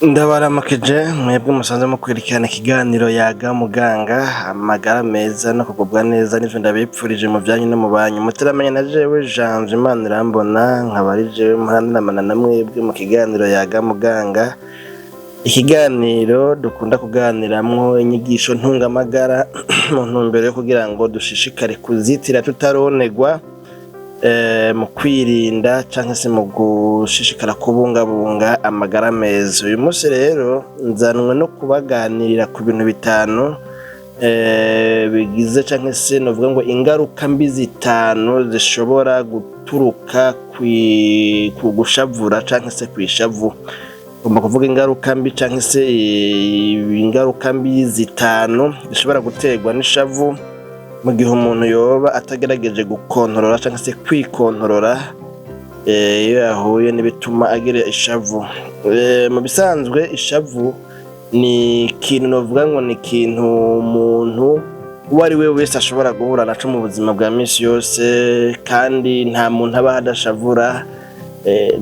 Ndabaramukije mwebwe musanzwe mukurikirana ikiganiro Yaga Muganga. Amagara meza no kugubwa neza nivyo ndabipfurije mu vyanyu no mu banyu. Muteramenya na jewe Janvier Imana irambona, nkaba ari jewe muranamana na mwebwe mu kiganiro Yaga Muganga, ikiganiro dukunda kuganiramwo inyigisho ntungamagara mu ntumbero yo kugira ngo dushishikare kuzitira tutaronegwa mu kwirinda canke se mu gushishikara kubungabunga amagara meza. Uyu munsi rero nzanwe no kubaganirira ku bintu bitanu bigize canke se novuga ngo ingaruka mbi zitanu zishobora guturuka ku gushavura canke se kw'ishavu. Ngomba kuvuga ingaruka mbi canke se ingaruka mbi zitanu zishobora guterwa n'ishavu mu gihe umuntu yoba atagerageje gukontorora canke se kwikontorora iyo yahuye n'ibituma agira ishavu. Mu bisanzwe ishavu ni ikintu novuga ngo ni ikintu umuntu uwo ari we wese ashobora guhura naco mu buzima bwa misi yose, kandi nta muntu abaho adashavura.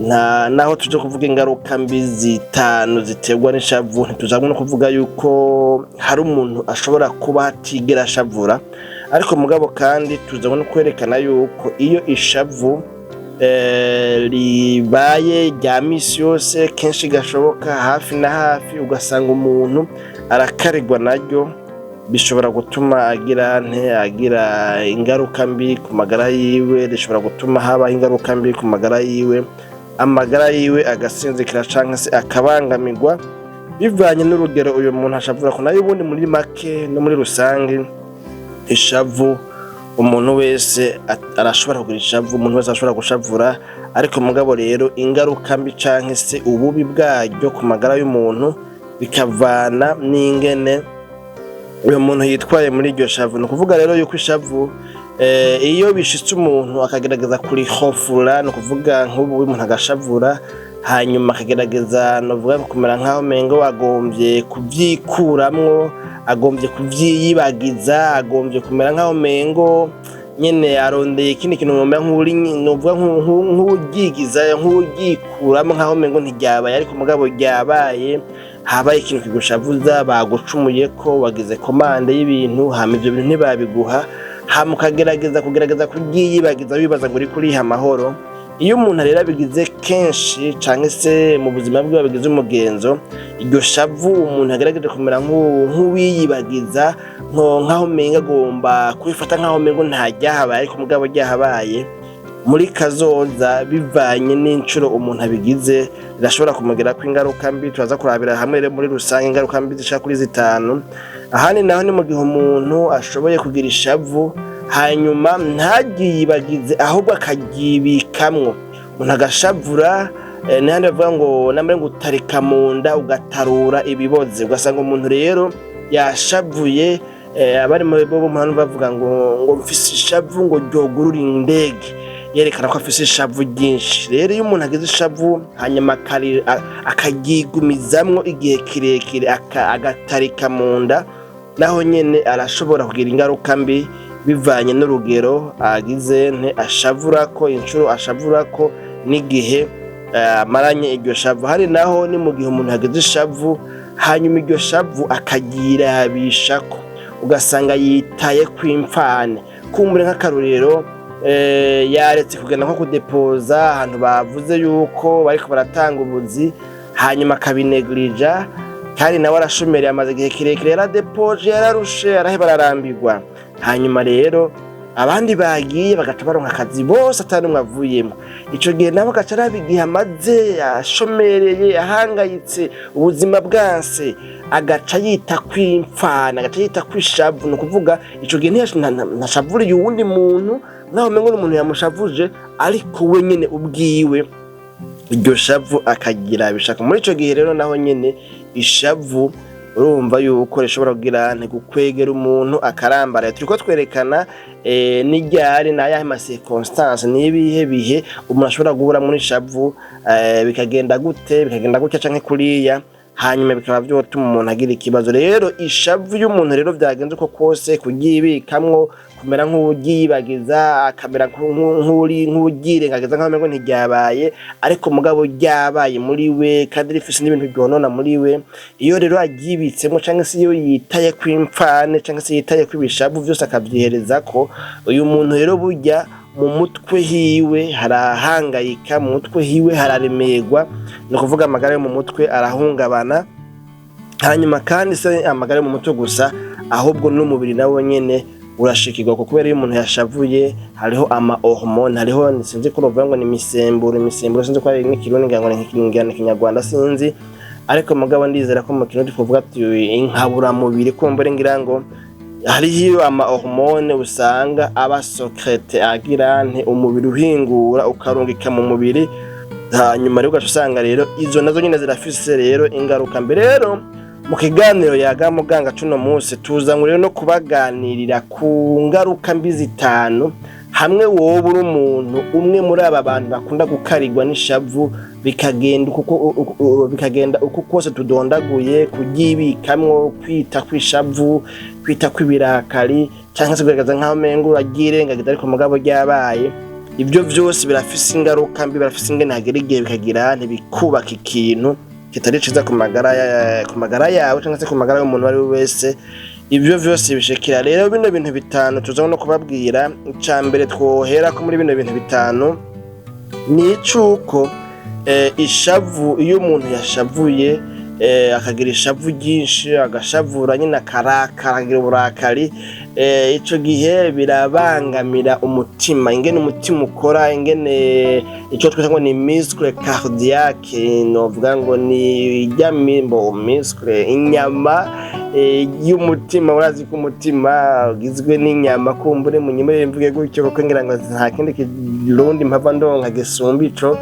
Nta naho tuje kuvuga ingaruka mbi zitanu ziterwa n'ishavu, ntituzanywe no kuvuga yuko hari umuntu ashobora kuba atigera ashavura, ariko mugabo kandi tuzanywe no kwerekana yuko iyo ishavu ribaye rya misi yose, kenshi gashoboka, hafi na hafi, ugasanga umuntu arakarirwa naryo, bishobora gutuma agira nte agira ingaruka mbi ku magara yiwe. Rishobora gutuma habaho ingaruka mbi ku magara yiwe, amagara yiwe agasinzikira canke se akabangamirwa bivanye n'urugero uyu muntu ashavura ko. Nayo ubundi muri make no muri rusange, ishavu umuntu wese arashobora kugira ishavu, umuntu wese arashobora gushavura, ariko mugabo rero ingaruka mbi canke se ububi bwaryo ku magara y'umuntu bikavana n'ingene uyu muntu yitwaye muri iryo shavu. Ni ukuvuga rero yuko ishavu, iyo bishitse umuntu akagerageza kurihofura, ni ukuvuga nk'ubu umuntu agashavura hanyuma akagerageza, novuga kumera nk'aho mengo agombye kuvyikuramwo, agombye kuvyiyibagiza, agombye kumera nk'aho mengo nyene arondeye ikindi kintu, mwomera nk'uri, novuga nk'uwuryigiza, nk'uwuryikuramwo, nk'aho mengo ntiryabaye, ariko mugabo ryabaye. Habaye ikintu kigushavuza, bagucumuyeko, wagize commande y'ibintu hama ivyo bintu ntibabiguha, hama ukagerageza kugerageza kuryiyibagiza wibaza ngo uriko uriha amahoro. Iyo umuntu rero abigize kenshi canke se mu buzima bwiwe abigize umugenzo, iryo shavu umuntu agerageje kumera nk'uwiyibagiza, nkaho umenga agomba kubifata nkaho umengo nta ryahabaye, ariko mugabo ryahabaye, muri kazoza, bivanye n'incuro umuntu abigize, birashobora kumugirako ingaruka mbi. Turaza kurabira hamwe rero muri rusange ingaruka mbi zishika kuri zitanu. Ahandi naho ni mu gihe umuntu ashoboye kugira ishavu hanyuma ntaryiyibagize, ahubwo akaryibikamwo. Umuntu agashavura, n'ahandi bavuga ngo namare ngo utarika mu nda ugatarura ibiboze, ugasanga umuntu rero yashavuye. Abari mu bo mu bavuga ngo mfise ishavu ngo ryogurura indege, yerekana ko afise ishavu ryinshi. Rero iyo umuntu agize ishavu hanyuma akaryigumizamwo igihe kirekire, agatarika mu nda, naho nyene arashobora kugira ingaruka mbi bivanye n'urugero agize nte ashavurako, incuro ashavurako n'igihe amaranye iryo shavu. Hari naho ni mu gihe umuntu agize ishavu hanyuma iryo shavu akaryirabishako, ugasanga yitaye kw'imfane. Kumbure nk'akarorero, yaretse kugenda nko kudepoza ahantu bavuze yuko bariko baratanga ubuzi, hanyuma akabinegirija, kandi nawe arashomereye, amaze igihe kirekire yaradepoje, yararushe, araheba, ararambirwa. Hanyuma rero abandi bagiye bagaca baronka akazi bose ata n'umwe avuyemo. Ico gihe nabo agaca araba igihe amaze ashomereye, ahangayitse, ubuzima bwanse, agaca yita kw'imfana, agaca yita kw'ishavu. Ni ukuvuga ico gihe ntashavuriye uwundi muntu nkaho umengo n'umuntu yamushavuje, ariko we nyene ubwiwe iryo shavu akagira bishaka. Muri ico gihe rero naho nyene ishavu urumva yuko rishobora kugira gukwegera umuntu akarambara. Turiko twerekana n'iryari, n'ayahe ma circonstances, n'ibihe bihe umuntu ashobora guhura muri ishavu, bikagenda gute, bikagenda gutya canke kuriya. Hanyuma bikaba vyotuma umuntu agira ikibazo. Rero ishavu y'umuntu rero vyagenze uko kose, kuryibikamwo, kumera nk'uwuryibagiza, akamera nk'uwuryirengagiza, nk'aho umengo ntiryabaye, ariko mugabo ryabaye muri we kandi rifise n'ibintu ryonona muri we. Iyo rero aryibitsemwo, canke se iyo yitaye kw'impfane, canke se yitaye kw'ibishavu vyose akavyiherezako, uyu muntu rero burya mu mutwe hiwe harahangayika, mu mutwe hiwe hararemerwa. Ni ukuvuga amagara yo mu mutwe arahungabana. Hanyuma kandi se amagara yo mu mutwe gusa, ahubwo n'umubiri nawo nyene urashikirwa, kuko kubera iyo umuntu yashavuye hariho ama hormone, hariho, sinzi ko novuga ngo ni imisemburo, sinzi ko ari n'ikirundi, ngira ngo ni ikinyarwanda, sinzi. Ariko mugabo ndizera ko mu kirundi twovuga ati inkaburamubiri. Kumbure ngira ngo hariho ama hormone usanga aba sécrété, agira nte, umubiri uhingura ukarungika mu mubiri. Hanyuma rero ugaca usanga rero izo nazo nyine zirafise rero ingaruka mbi. Rero mu kiganiro Yaga Muganga cuno munsi tuzanywe rero no kubaganirira ku ngaruka mbi zitanu hamwe wowe uri umuntu umwe muri aba bantu bakunda gukarirwa n'ishavu, bikagenda uko kose tudondaguye: kuryibikamwo, kwita kw'ishavu, kwita kw'ibirakari, canke se kugaragaza nk'aho umengo uraryirengagiza ariko mugabo ryabaye. Ibyo vyose birafise ingaruka mbi, birafise ingene hagera igihe bikagira ntibikubaka ikintu kitari ciza ku magara yawe canke se ku magara y'umuntu uwo ari we wese. Ibyo vyose bishikira rero bino bintu bitanu tuza no kubabwira. Ica mbere twohera ko muri bino bintu bitanu ni icuko ishavu, iyo umuntu yashavuye, akagira ishavu ryinshi, agashavura nyine, akarakara, akagira uburakari, ico gihe birabangamira umutima, ingene umutima ukora, ingene ico twita ngo ni muscle cardiaque, novuga ngo ni irya mimbo muscle, inyama y'umutima. Urazi ko umutima ugizwe n'inyama, kumbure munyemerere mvuge gutyo, kuko ngira ngo nta kindi kirundi mpava ndonka gisumba ico.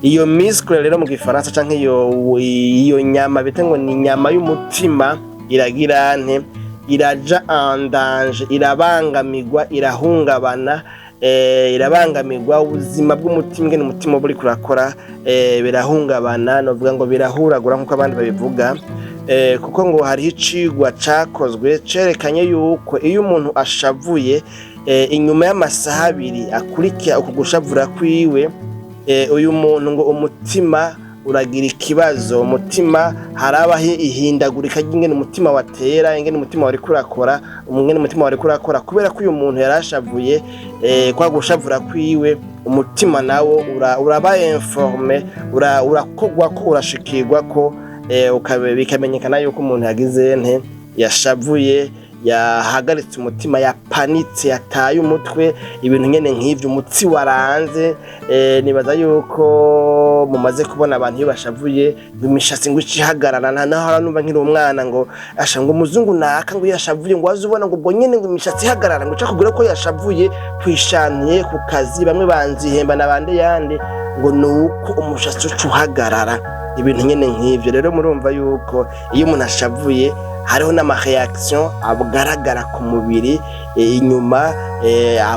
Iyo muscle rero mu gifaransa, canke iyo nyama bita ngo ni inyama y'umutima, iragira nte, iraja en danger, irabangamirwa, irahungabana, irabangamirwa. Ubuzima bw'umutima, ingene umutima uba uriko urakora, birahungabana, novuga ngo birahuragura nk'uko abandi babivuga. Kuko ngo hariho icigwa cakozwe cerekanye yuko iyo umuntu ashavuye, inyuma y'amasaha 2 akurikira uku gushavura kwiwe, uyu muntu ngo umutima uragira ikibazo. Umutima harabaho ihindagurika ry'ingene umutima watera, ingene umutima wariko urakora, ingene umutima wariko urakora, kubera ko uyu muntu yarashavuye. Kwa gushavura kwiwe, umutima nawo uraba informé, urakogwa ko, urashikirwa ko, bikamenyekana yuko umuntu yagize nte, yashavuye, yahagaritse umutima, yapanitse, yataye umutwe, ibintu nyene nk'ivyo, umutsi waranze. Nibaza yuko mumaze kubona abantu iyo bashavuye ngo imishatsi ngo ica ihagarara. Nta naho numva nkiri umwana ngo asha, ngo umuzungu naka ngo iyo yashavuye ngo waza ubona ngo ubwo nyene ngo imishatsi ihagarara, ngo uca kubwira ko yashavuye kwishantiye ku kazi, bamwe banzihemba nabande yandi, ngo nuko umushatsi uca uhagarara, ibintu nyene nk'ivyo. Rero murumva yuko iyo umuntu ashavuye hariho n'ama réaction agaragara ku mubiri inyuma.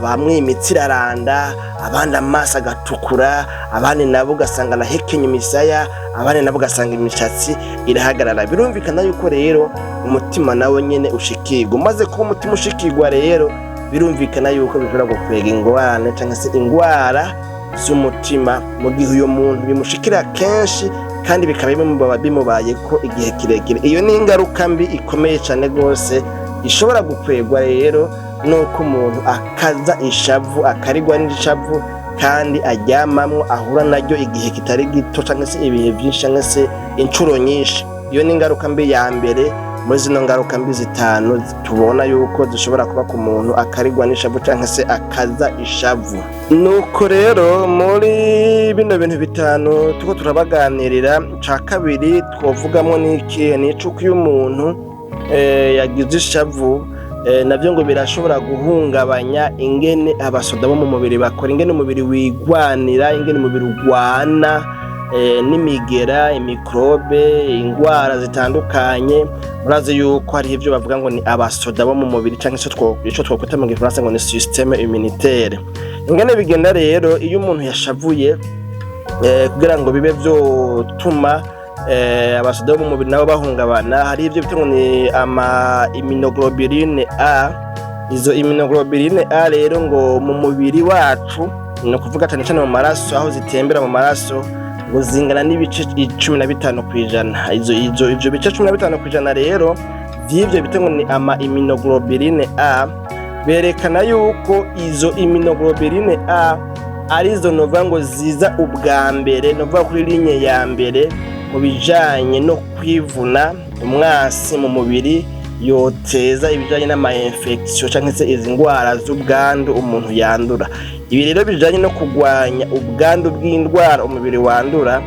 Bamwe imitsi iraranda, abandi amaso agatukura, abandi nabo ugasanga arahekenya imisaya, abandi nabo ugasanga imishatsi irahagarara. Birumvikana yuko rero umutima nawe nyene ushikirwa. Umaze kuba umutima ushikirwa rero, birumvikana yuko bishobora gukwega ingorane cyangwa se ingwara z'umutima, mu gihe uyo muntu bimushikira kenshi kandi bikaba bimubaye ko igihe kirekire. Iyo ni ingaruka mbi ikomeye cyane rwose ishobora gukwegwa rero nuko umuntu akaza ishavu, akarigwa n'ishavu, kandi aryamamwo, ahura naryo igihe kitari gito cyangwa se ibihe byinshi cyangwa se inshuro nyinshi. Iyo ni ingaruka mbi ya mbere muri zino ngaruka mbi zitanu tubona yuko zishobora kuba ku muntu akarigwa n'ishavu cyangwa se akaza ishavu. Nuko rero muri bino bintu bitanu tuko turabaganirira, ca kabiri twovugamo n'ikihe? Ni icuko iyo umuntu yagize ishavu, navyo ngo birashobora guhungabanya ingene abasoda bo mu mubiri bakora, ingene umubiri wigwanira, ingene umubiri ugwana n'imigera, imikrobe, ingwara zitandukanye. Murazi yuko hariho ivyo bavuga ngo ni abasoda bo mu mubiri, canke se ico twokwita mu gifaransa ngo ni système immunitaire. Ingene bigenda rero iyo umuntu yashavuye, kugira ngo bibe vyotuma Abasoda bo mu mubiri nabo bahungabana. Hari ibyo bita ngo ni ama immunoglobuline A. Izo immunoglobuline A rero ngo mu mubiri wacu, ni ukuvuga cyane cyane mu maraso, aho zitembera mu maraso, ngo zingana n'ibice 15%. Izo ivyo bice 15% rero vy'ivyo bita ngo ni ama immunoglobuline A, berekana yuko izo immunoglobuline A arizo novuga ngo ziza ubwa mbere, novuga kuri ligne ya mbere mu bijanye no kwivuna umwasi mu mubiri yoteza ibijanye n'ama infection canke se izi ngwara z'ubwandu umuntu yandura. Ibi rero bijanye no kugwanya ubwandu bw'indwara umubiri wandura,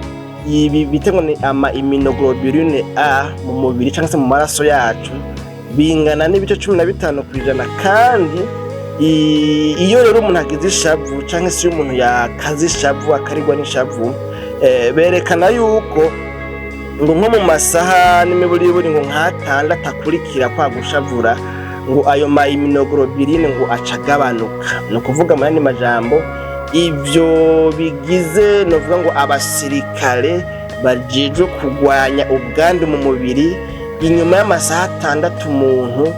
ibi bita ngo ni ama immunoglobuline A mu mubiri canke se mu maraso yacu, bingana n'ibice 15%. Kandi iyo rero umuntu agize ishavu canke se iyo umuntu yakaze ishavu, akarigwa n'ishavu, berekana yuko ngo nko mu masaha n'imiburiburi ngo nk'atandatu akurikira kwa gushavura, ngo ayo ma immunoglobuline ngo aca agabanuka. Ni ukuvuga mu yandi majambo, ivyo bigize novuga ngo abasirikare bajejwe kugwanya ubwandu mu mubiri, inyuma y'amasaha 6 umuntu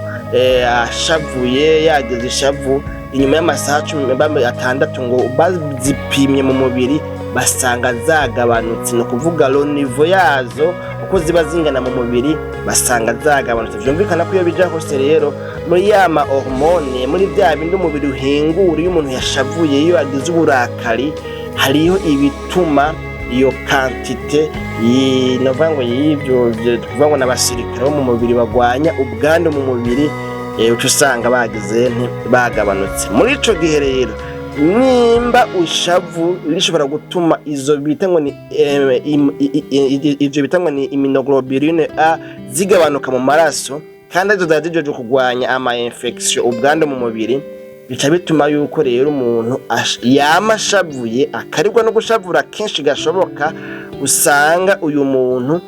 ashavuye, yagize ishavu, inyuma y'amasaha 6 ngo bazipimye mu mubiri basanga zagabanutse. Ni ukuvuga le niveau yazo uko ziba zingana mu mubiri basanga zagabanutse. Vyumvikana ko iyo bija hose rero muri ya ma hormone, muri vya bindi umubiri uhingura iyo umuntu yashavuye, iyo agize uburakari, hariho ibituma iyo quantité, novuga ngo y'ivyo tuvuga ngo n'abasirikare bo mu mubiri bagwanya ubwandu mu mubiri, uca usanga bagize nti bagabanutse. Muri ico gihe rero, nimba ishavu rishobora gutuma izo bita ngo ni ivyo bita ngo ni immunoglobuline A zigabanuka mu maraso, kandi arizo zaba zijejwe kugwanya ama infection, ubwandu mu mubiri, bica bituma yuko rero umuntu yama ashavuye, akarigwa no gushavura kenshi gashoboka, usanga uyu muntu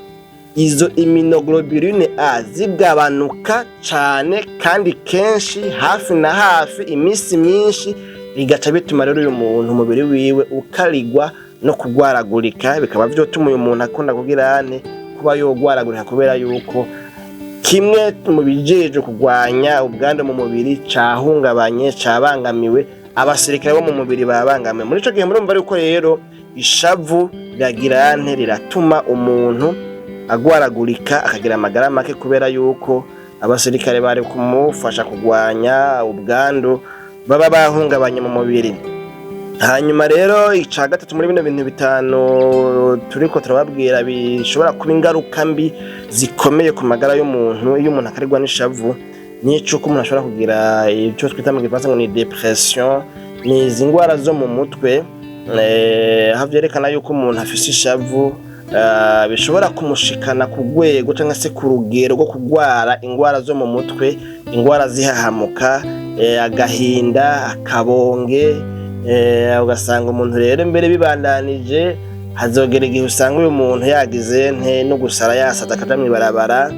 izo immunoglobuline A zigabanuka cane kandi kenshi, hafi na hafi, iminsi myinshi. Bigaca bituma rero uyu muntu umubiri wiwe ukarigwa no kugwaragurika, bikaba vyotuma uyu muntu akunda kugira ane kuba yogwaragurika, kubera yuko kimwe mu bijejwe kugwanya ubwandu mu mubiri cahungabanye, cabangamiwe, abasirikare bo mu mubiri babangamiwe. Muri ico gihe murumva yuko rero ishavu riragira nte riratuma umuntu agwaragurika, akagira amagara make, kubera yuko abasirikare bari kumufasha kugwanya ubwandu baba bahungabanye mu mubiri. Hanyuma rero ica gatatu muri bino bintu bitanu turiko turababwira bishobora kuba ingaruka mbi zikomeye ku magara y'umuntu iyo umuntu akarigwa n'ishavu, nico ko umuntu ashobora kugira ico twita mu gifaransa ngo ni dépression, ni izi ngwara zo mu mutwe. Aho vyerekana yuko umuntu afise ishavu bishobora kumushikana ku rwego canke se ku rugero rwo kugwara ingwara zo mu mutwe, ingwara zihahamuka, agahinda, akabonge, ugasanga umuntu rero mbere bibandanije hazogera igihe usanga uyu muntu yagize nte no gusara, yasaza, akaja mw'ibarabara,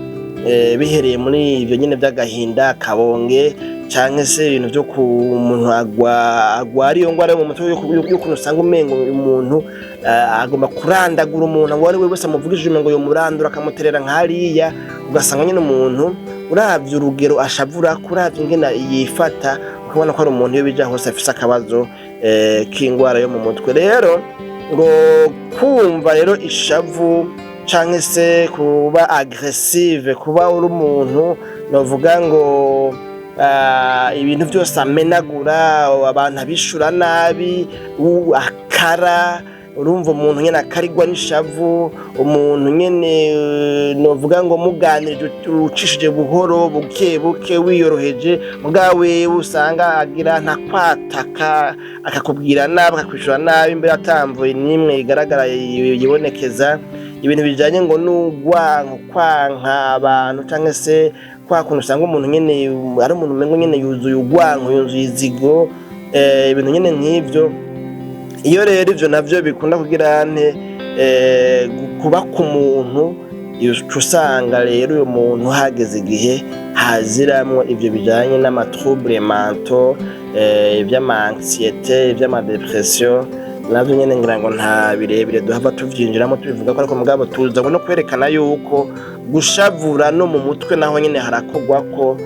bihereye muri ivyo nyene vy'agahinda, akabonge, canke se ibintu vyo ku umuntu agwara iyo ngwara yo mu mutwe y'ukuntu usanga umengo umuntu agomba kurandagura umuntu, ngo ari we wese amuvugishije umengo yomurandura akamuterera nk'hariya. Ugasanga nyene umuntu uravye urugero ashavura, uravye ingene yifata, ukabona ko ari umuntu iyo bija hose afise akabazo k'ingwara yo mu mutwe. Rero ngo kumva rero ishavu canke se kuba agressive, kuba uri umuntu novuga ngo ibintu vyose amenagura, abantu abishura nabi, akara, urumva umuntu nyene akarigwa n'ishavu, umuntu nyene novuga ngo muganirije ucishije buhoro, buke buke, wiyoroheje, mugabo wewe usanga agira ntakwataka, akakubwira nabi, akakwishura nabi, imbere atamvuye n'imwe igaragara yibonekeza. Ibintu bijanye ngo n'urwanko, kwanka abantu, canke se kwa kuntu usanga umuntu nyene ari umuntu umengo nyene yuzuye urwanko, yuzuye izigo, ibintu nyene nk'ivyo. Iyo rero ivyo navyo bikunda kugira nte kuba ku muntu, uca usanga rero uyu muntu hageze igihe haziramwo ivyo bijanye n'ama troubles mentaux, ivy'ama anxiété, ivy'ama dépression. Navyo nyene ngira ngo nta birebire duhava tuvyinjiramo tubivuga ko, ariko mugabo tuza no kwerekana yuko gushavura no mu mutwe naho nyene harakorwa ko.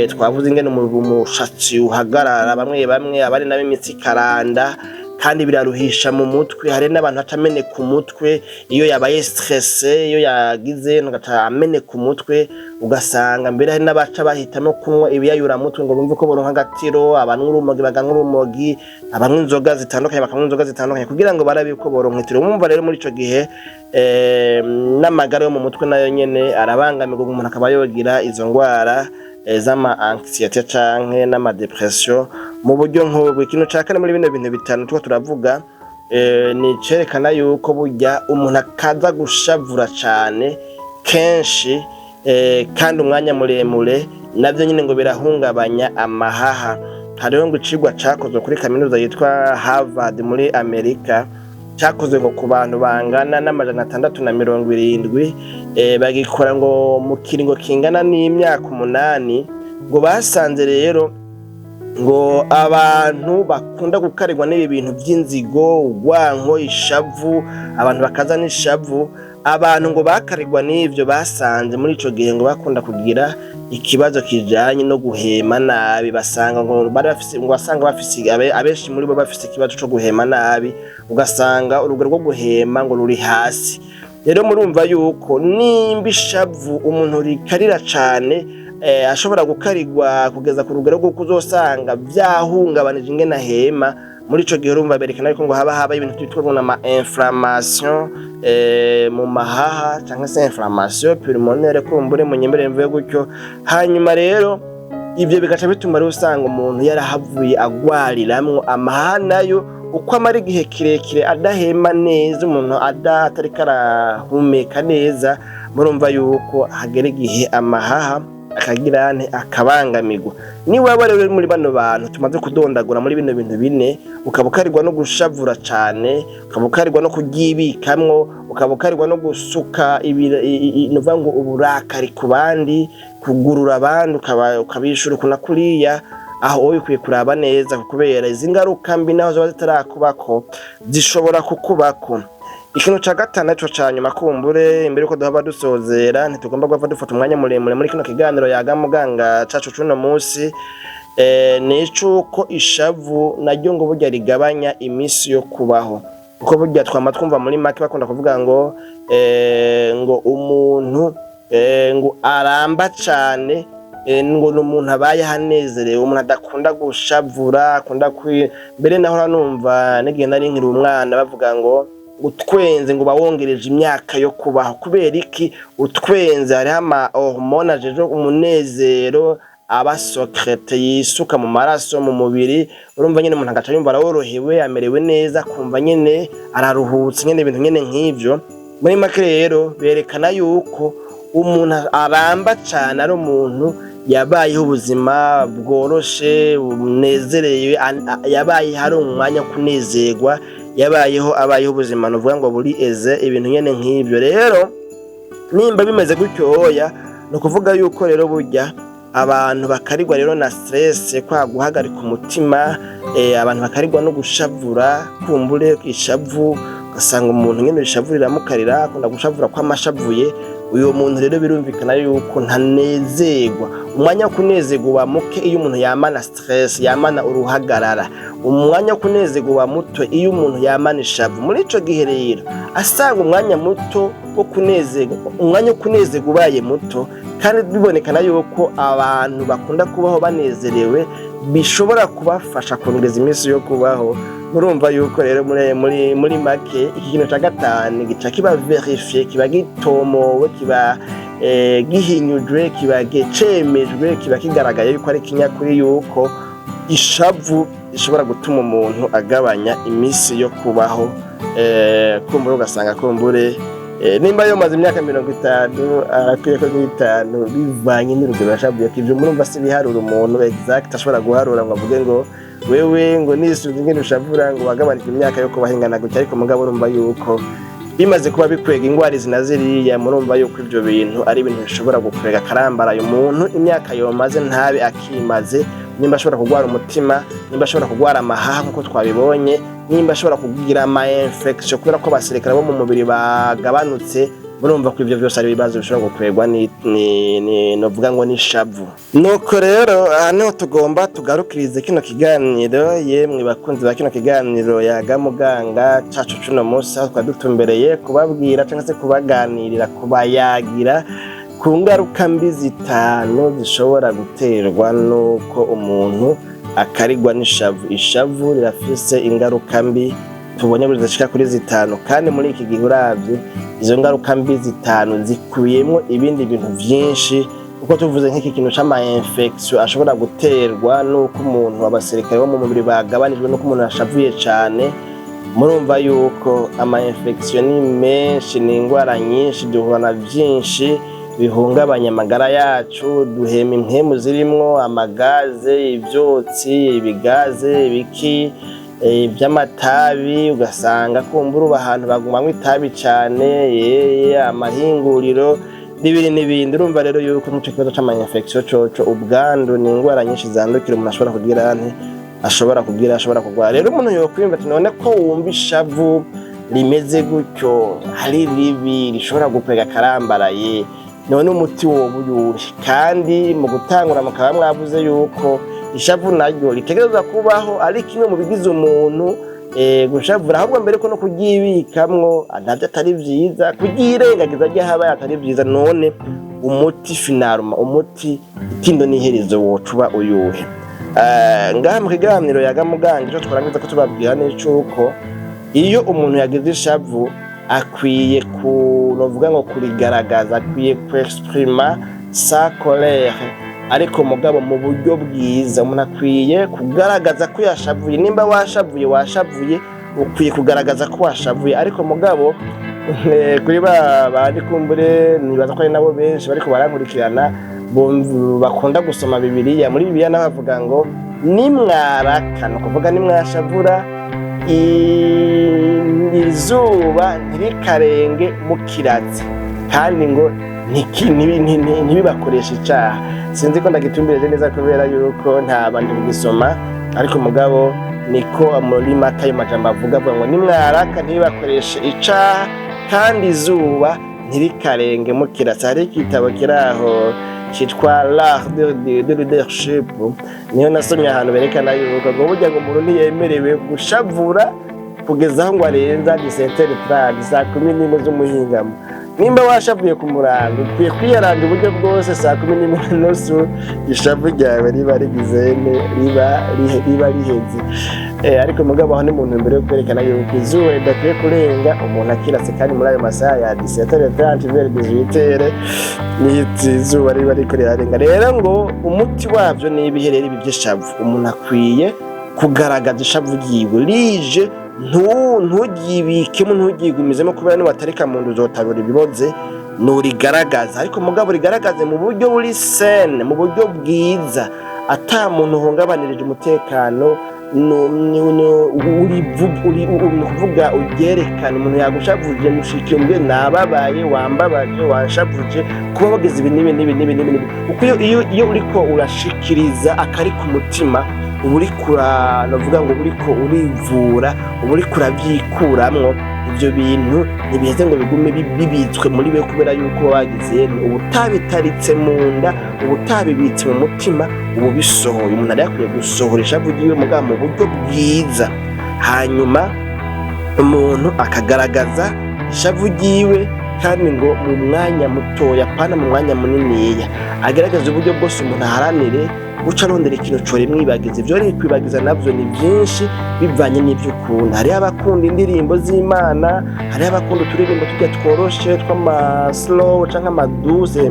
Twavuze ingene umushatsi uhagarara, bamwe bamwe abari nabo imitsi ikaranda, kandi biraruhisha mu mutwe. Hari n'abantu baca ameneka umutwe iyo yabaye stressé, iyo yagize agaca ameneka umutwe, ugasanga mbere hari n'abaca bahitamo kunywa ibiyayuramutwe ngo bumve ko boronka agatiro. Abanywa urumogi baganywa urumogi, abanywa inzoga zitandukanye bakanywa inzoga zitandukanye kugira ngo barabe ko boronka itiro. Mwumva rero muri ico gihe n'amagara yo mu mutwe nayo nyene arabangamirwa, umuntu akaba yogira izo ngwara z'ama anxiété canke n'ama dépression mu buryo nk'ubwo. Ikintu ca kane muri bino bintu bitanu turiko turavuga ni icerekana yuko burya umuntu akaza gushavura cane kenshi kandi umwanya muremure, navyo nyene ngo birahungabanya amahaha. Hariho ngo icigwa cakozwe kuri kaminuza yitwa Harvard muri Amerika, cakozwe ngo ku bantu bangana n'670, bagikora ngo mu kiringo kingana n'imyaka 8. Ngo basanze rero ngo abantu bakunda gukarirwa n'ibi bintu vy'inzigo, urwanko, ishavu, abantu bakaza n'ishavu, abantu ngo bakarirwa n'ivyo, basanze muri ico gihe ngo bakunda kugira ikibazo kijanye no guhema nabi. Basanga ngo bari bafise, ngo basanga bafise, abenshi muri bo bafise ikibazo co guhema nabi, ugasanga urugero rwo guhema ngo ruri hasi. Rero murumva yuko nimba ishavu umuntu rikarira cane, ashobora gukarirwa kugeza ku rugero rw'uko uzosanga vyahungabanije ingene ahema. Muri ico gihe urumva berekana yuko ngo haba ibintu twitwa ngo ama inflammation mu mahaha canke se inflammation pulmonaire, kumbure munyembere mvuye gutyo. Hanyuma rero ivyo bigaca bituma rero usanga umuntu yarahavuye agwariramwo amahaha nayo, uko amara igihe kirekire adahema neza, umuntu atariko arahumeka neza, murumva yuko hagera igihe amahaha akagira nte, akabangamirwa. Niwaba rero uri muri bano bantu tumaze kudondagura muri bino bintu bine, ukaba ukarirwa no gushavura cane, ukaba ukarirwa no kuryibikamwo, ukaba ukarirwa no gusuka nuvuga ngo uburakari ku bandi, kugurura abandi, ukabishura uku na kuriya, aho wowe ukwiye kuraba neza, kubera izi ngaruka mbi naho zoba zitarakubako zishobora kukubako. Ikintu ca gatanu arico ca nyuma, kumbure imbere yuko duhava dusozera, ntitugomba guhava dufata umwanya muremure muri kino kiganiro Yaga Muganga cacu c'uno musi, ni icuko ishavu naryo ngo burya rigabanya imisi yo kubaho, kuko burya twama twumva muri make bakunda kuvuga ngo ngo umuntu ngo aramba cane ngo ni umuntu abayeho anezerewe, umuntu adakunda gushavura, akunda kwi mbere naho numva n'igihe nari nkiri umwana bavuga ngo utwenze ngo bawongereje imyaka yo kubaho. Kubera iki? Utwenze hariho ama hormone ajejwe umunezero aba sécrété, yisuka mu maraso, mu mubiri. Urumva nyene umuntu agaca yumva araworohewe, amerewe neza, akumva nyene araruhutse nyene, ibintu nyene nk'ivyo. Muri make rero berekana yuko umuntu aramba cane ari umuntu yabayeho ubuzima bworoshe, bunezereye, yabaye hari umwanya wo kunezerwa, yabayeho abayeho ubuzima nuvuga ngo buri eze, ibintu nyene nk'ivyo. Rero nimba bimeze gutyo, oya, ni ukuvuga yuko rero burya abantu bakarirwa rero na stress, kwa guhagarika umutima, abantu bakarirwa no gushavura, kumbure ishavu, ugasanga umuntu nyene ishavu riramukarira, akunda gushavura kwamashavuye. Uyo muntu rero birumvikana yuko ntanezerwa, umwanya wo kunezerwa uba muke iyo umuntu yamana stress, yamana uruhagarara. Umwanya wo kunezerwa uba muto iyo umuntu yamana ishavu. Muri ico gihe rero asanga umwanya muto wo kunezerwa, umwanya wo kunezerwa ubaye muto, kandi bibonekana yuko abantu bakunda kubaho banezerewe bishobora kubafasha kongereza iminsi yo kubaho. Murumva yuko rero muri make iki kintu ca gatanu gica kiba vérifié, kiba gitomowe, kiba gihinyujwe, kiba cemejwe, kiba kigaragaye yuko ari kinyakuri yuko ishavu rishobora gutuma umuntu agabanya iminsi yo kubaho. Kumbure ugasanga kumbure nimba yomaze imyaka 50 arakwiye ko nk'itanu, bivanye n'urugero yashavuye. Ivyo murumva si ibiharuro umuntu exact ashobora guharura ngo avuge ngo wewe ngo nisunze ingene ushavura ngo wagabanije imyaka yo kubaho ingana gutya, ariko mugabo urumva yuko bimaze kuba bikwega ingwara izi na ziriya, murumva yuko ivyo bintu ari ibintu bishobora gukwega akarambaraye umuntu imyaka yomaze ntabe akimaze. Nimba ashobora kugwara umutima, nimba ashobora kugwara amahaha nkuko twabibonye, nimba ashobora kugira ama infection kubera ko abasirikare bo mu mubiri bagabanutse, murumva ko ivyo vyose ari ibibazo bishobora gukwegwa ni novuga ngo n'ishavu. Nuko rero aha niho tugomba tugarukirize kino kiganiro. Yemwe bakunzi ba kino kiganiro Yaga Muganga cacu cuno munsi, aho twari dutumbereye kubabwira cyangwa se kubaganirira, kubayagira ku ngaruka mbi zitanu zishobora guterwa n'uko umuntu akarigwa n'ishavu. Ishavu rirafise ingaruka mbi tubonye zishika kuri zitanu, kandi muri iki gihe uravye izo ngaruka mbi zitanu zikubiyemwo ibindi bintu vyinshi, kuko tuvuze nk'iki kintu c'ama infection ashobora guterwa n'uko umuntu abasirikare bo mu mubiri bagabanijwe n'uko umuntu yashavuye cane, murumva yuko ama infection ni menshi, ni ingwara nyinshi duhura na vyinshi bihungabanya amagara yacu. Duhema impwemu zirimwo amagaze, ivyotsi, ibigaze, ibiki vy'amatabi, ugasanga kumbura uba ahantu bagumamwo itabi cane, yeye amahinguriro n'ibindi n'ibindi. Urumva rero yuko nk'ico kibazo c'ama infection coco, ubwandu, ni ingwara nyinshi zandukira umuntu ashobora kugira nte, ashobora kugira, ashobora kurwara. Rero umuntu yokwiyumva ati: "None ko wumva ishavu rimeze gutyo ari ribi, rishobora gukwega akarambaraye, none umuti woba uyuhe?" Kandi mu gutangura mukaba mwavuze yuko ishavu naryo ritegerezwa kubaho, ari kimwe mu bigize umuntu, gushavura, ahubwo mbere ko no kuryibikamwo navyo atari vyiza, kuryirengagiza ryahabaye atari vyiza. None umuti finalement, umuti itindo n'iherezo wocuba uyuhe? Ngaha mu kiganiro Yaga Muganga, ico twarangiza ko tubabwira ni cuko iyo umuntu yagize ishavu akwiye ku novuga ngo kurigaragaza, akwiye kwexprima sa colère, ariko mugabo mu buryo bwiza. Umuntu akwiye kugaragaza ko yashavuye. Nimba washavuye, washavuye, ukwiye kugaragaza ko washavuye. Ariko mugabo kuri ba bandi kumbure nibaza ko ari nabo benshi bariko barankurikirana bakunda gusoma Bibiliya, muri Bibiliya naho bavuga ngo nimwaraka, ni ukuvuga nimwashavura, izuba ntirikarenge mukiratse, kandi ngo ntibibakoreshe icaha. Sinzi ko ndagitumbireje neza kubera yuko nta bandi kugisoma, ariko mugabo niko muri Mata ayo majambo avuga ngo nimwaraka ntibibakoreshe icaha, kandi izuba ntirikarenge mukiratse. Hari igitabo kiri aho citwa L'art de leadership, niyo nasomye ahantu berekana yuko ngo burya ngo umuntu ntiyemerewe gushavura kugeza aho ngo arenza 17h30, saa 11 z'umuhingamo. Nimba washavuye ku murango, ukwiye kwiyaranga uburyo bwose saa 11:30 ishavu ryawe riba rigizene, riba riheze. Ariko mugabo aho ni mu ntumbero yo kwerekana yuko izuba ridakwiye kurenga umuntu akirase, kandi muri ayo masaha ya 17h30 vers 18h niyo izuba riba riko rirarenga. Rero ngo umuti wavyo ni ibihe? Rero ibi vy'ishavu, umuntu akwiye kugaragaza ishavu ryiwe rije, nturyibikemo, nturyigumizemo, kubera niwatarika mu nda uzotabura ibiboze. Nurigaragaza, ariko mugabo rigaragaze mu buryo buri saine, mu buryo bwiza, ata muntu uhungabanirije umutekano. Ni ukuvuga uryerekane. Umuntu yagushavuje, mushikiye umubwire: "Nababaye, wambabaje, wanshavuje kuba wagize ibi n'ibi n'ibi n'ibi n'ibi n'ibi." Kuko iyo uriko urashikiriza akari ku mutima, uba uriko navuga ngo uriko urivura, uba uriko uravyikuramwo. Ivyo bintu ntibiheze ngo bigume bibitswe muri we, kubera yuko uba wagize uba utabitaritse mu nda, uba utabibitse mu mutima, uba ubisohoye. Umuntu ari akwiye gusohora ishavu ryiwe mugabo mu buryo bwiza. Hanyuma umuntu akagaragaza ishavu ryiwe, kandi ngo mu mwanya mutoya, apana mu mwanya muniniya. Agerageza uburyo bwose umuntu aharanire guca arondera ikintu cora imwibagiza. Ivyo rero kwibagiza navyo ni vyinshi bivanye n'ivyo ukunda. Hariho abakunda indirimbo z'Imana, hariho abakunda uturirimbo turya tworoshe tw'ama slow canke amadouce,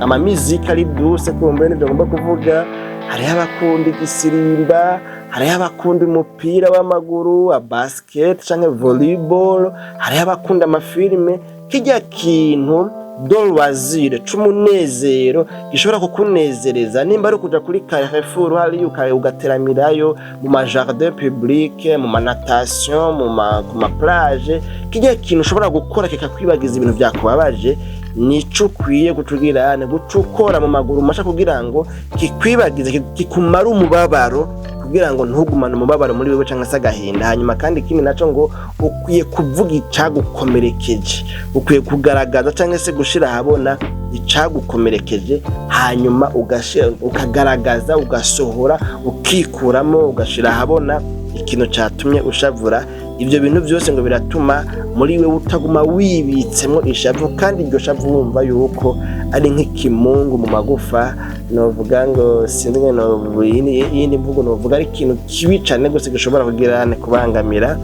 amamiziki ari douce, kumbe nivyo ngomba kuvuga. Hariho abakunda igisirimba, hariho abakunda umupira w'amaguru wa basket canke volleyball, hariho abakunda amafilime. Kirya kintu de loisir, c'umunezero, gishobora kukunezereza, nimba ari ukuja kuri Carrefour hariya ugateramirayo mu ma jardin public, mu ma natation, mu ma ku ma plage, kirya kintu ushobora gukora kikakwibagiza ibintu vyakubabaje. Nico ukwiye guca ugira guca ukora mu maguru masha kugira ngo kikwibagize, kikumare umubabaro, kugira ngo ntugumane umubabaro muri wewe canke se agahinda. Hanyuma kandi ikindi naco, ngo ukwiye kuvuga icagukomerekeje, ukwiye kugaragaza canke se gushira ahabona icagukomerekeje, hanyuma ugashira, ukagaragaza, ugasohora, ukikuramo, ugashira ahabona ikintu catumye ushavura. Ivyo bintu vyose ngo biratuma muri wewe utaguma wibitsemwo ishavu, kandi iryo shavu wumva yuko ari nk'ikimungu mu magufa. Novuga ngo sinzi ngene iyindi mvugo novuga, ari ikintu kibi cane gose gishobora kugira kubangamira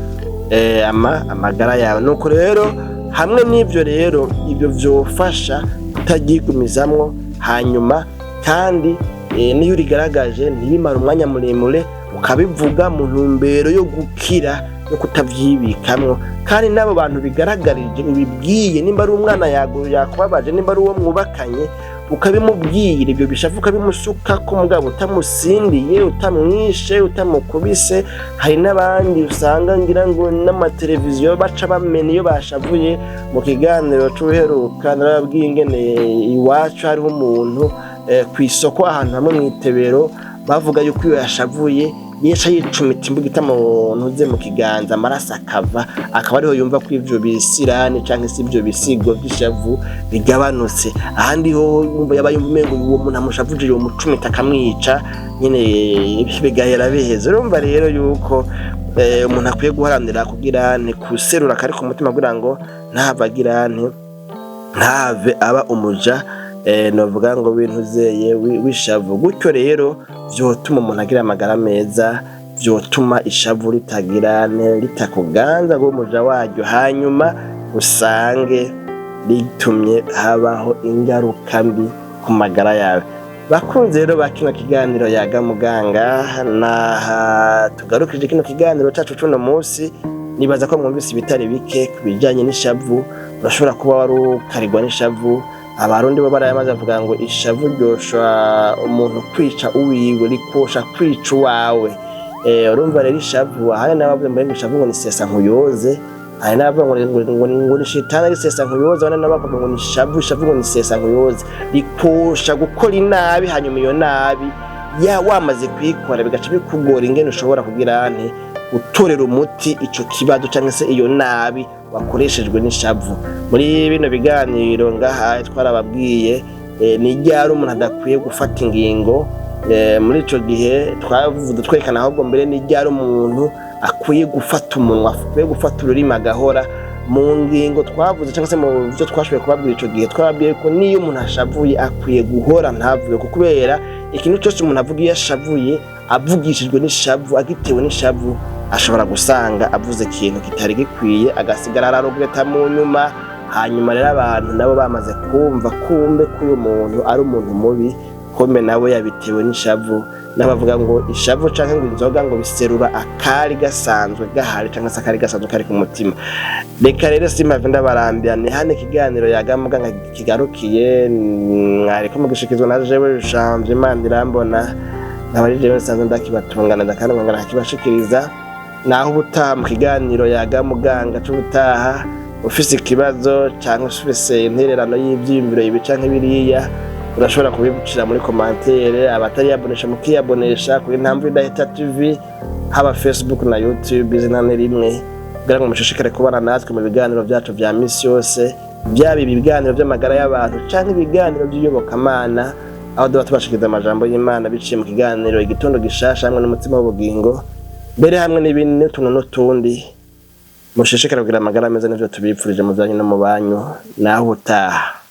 amagara yawe. Nuko rero hamwe n'ivyo rero, ivyo vyofasha kutaryigumizamwo. Hanyuma kandi niyo urigaragaje ntibimare umwanya muremure, ukabivuga mu ntumbero yo gukira no kutavyibikamwo. Kandi n'abo bantu bigaragarije, ubibwiye, nimba ari umwana yakubabaje, nimba ari uwo mwubakanye, ukabimubwira ibyo bishavu, ukabimusukako, mugabo utamusindiye, utamwishe, utamukubise. Hari n'abandi usanga ngira ngo n'amateleviziyo baca bamena iyo bashavuye. Mu kiganiro c'ubuheruka narababwiye ingene iwacu hariho umuntu kw'isoko ahantu hamwe mw'itebero, bavuga yuko iyo yashavuye yica yicumita imbugita mu ntuze mu kiganza, amaraso akava, akaba ariho yumva ko ivyo bisirani canke se ivyo bisigo vy'ishavu bigabanutse. Ahandi ho yumva yaba yumva umengo uwo muntu amushavuje yomucumita akamwica nyene, bigahera biheze. Urumva rero yuko umuntu akwiye guharanira kugira nti kuserura akari ku mutima, kugira ngo ntave agira nti ntave aba umuja novuga ngo w'intuzeye w'ishavu. Gutyo rero vyotuma umuntu agira amagara meza, vyotuma ishavu ritagira ritakuganza ngo umuja waryo, hanyuma usange ritumye habaho ingaruka mbi ku magara yawe. Bakunze rero ba kino kiganiro Yaga Muganga, naha tugarukije kino kiganiro cacu cuno munsi. Nibaza ko mwumvise ibitari bike ku bijanye n'ishavu. Urashobora kuba wari ukarigwa n'ishavu. Abarundi bo barayamaze bavuga ngo ishavu ryosha umuntu kwica uwiwe, rikosha kwica uwawe. Urumva rero ishavu, ahari n'abavuze ngo ishavu ngo ni sesa nkuyoze, hari n'abavuga ngo ni shitani ari sesa nkuyoze, abandi n'abavuga ngo ni ishavu, ishavu ngo ni sesa nkuyoze, rikosha gukora inabi, hanyuma iyo nabi ya wamaze kuyikora bigaca bikugora ingene ushobora kugira nti gutorera umuti ico kibazo canke se iyo nabi wakoreshejwe n'ishavu. Muri bino biganiro ngaha twarababwiye ni ryari umuntu adakwiye gufata ingingo. Muri ico gihe twavuze twerekana ahubwo mbere ni ryari umuntu akwiye gufata umunwa, akwiye gufata ururimi agahora. Mu ngingo twavuze cyangwa se mu byo twashoboye kubabwira ico gihe, twababwiye ko niyo umuntu ashavuye akwiye guhora, ntavuge, kuko kubera ikintu cyose umuntu avuga iyo ashavuye, avugishijwe n'ishavu, agitewe n'ishavu, ashobora gusanga avuze ikintu kitari gikwiye, agasigara ararogreta mu nyuma. Hanyuma rero abantu nabo bamaze kumva kumbe ko uyu muntu ari umuntu mubi, kumbe nawe yabitewe n'ishavu. N'abavuga ngo ishavu canke ngo inzoga ngo biserura akari gasanzwe gahari, canke se akari gasanzwe kari ku mutima. Reka rero simpave ndabarambira, ni hano ikiganiro Yaga Muganga kigarukiye. Mwariko mugishikizwa na jewe Janvier Manirambona, nkaba ari jewe nsanzwe ndakibatunganiriza kandi nkongera nkakibashikiriza. Naho ubutaha mu kiganiro Yaga Muganga c'ubutaha. Ufise ikibazo canke ufise intererano y'ivyiyumviro ibi canke biriya, urashobora kubicira muri commentaire. Abatariyabonesha mukiyabonesha kuri Ntambwe Idahita TV, haba Facebook na YouTube, izina ni rimwe, kugira ngo mushishikare kubana natwe mu biganiro vyacu vya misi yose, byaba ibi biganiro vy'amagara y'abantu canke ibiganiro vy'iyobokamana, aho tuba tubashikiriza amajambo y'Imana biciye mu kiganiro Igitondo Gishasha hamwe n'Umutima w'Ubugingo, mbere hamwe n'ibindi n'utuntu n'utundi. Mushishikare kugira amagara meza, nivyo tubipfurije mu vyanyu no mu banyu. Naho utaha.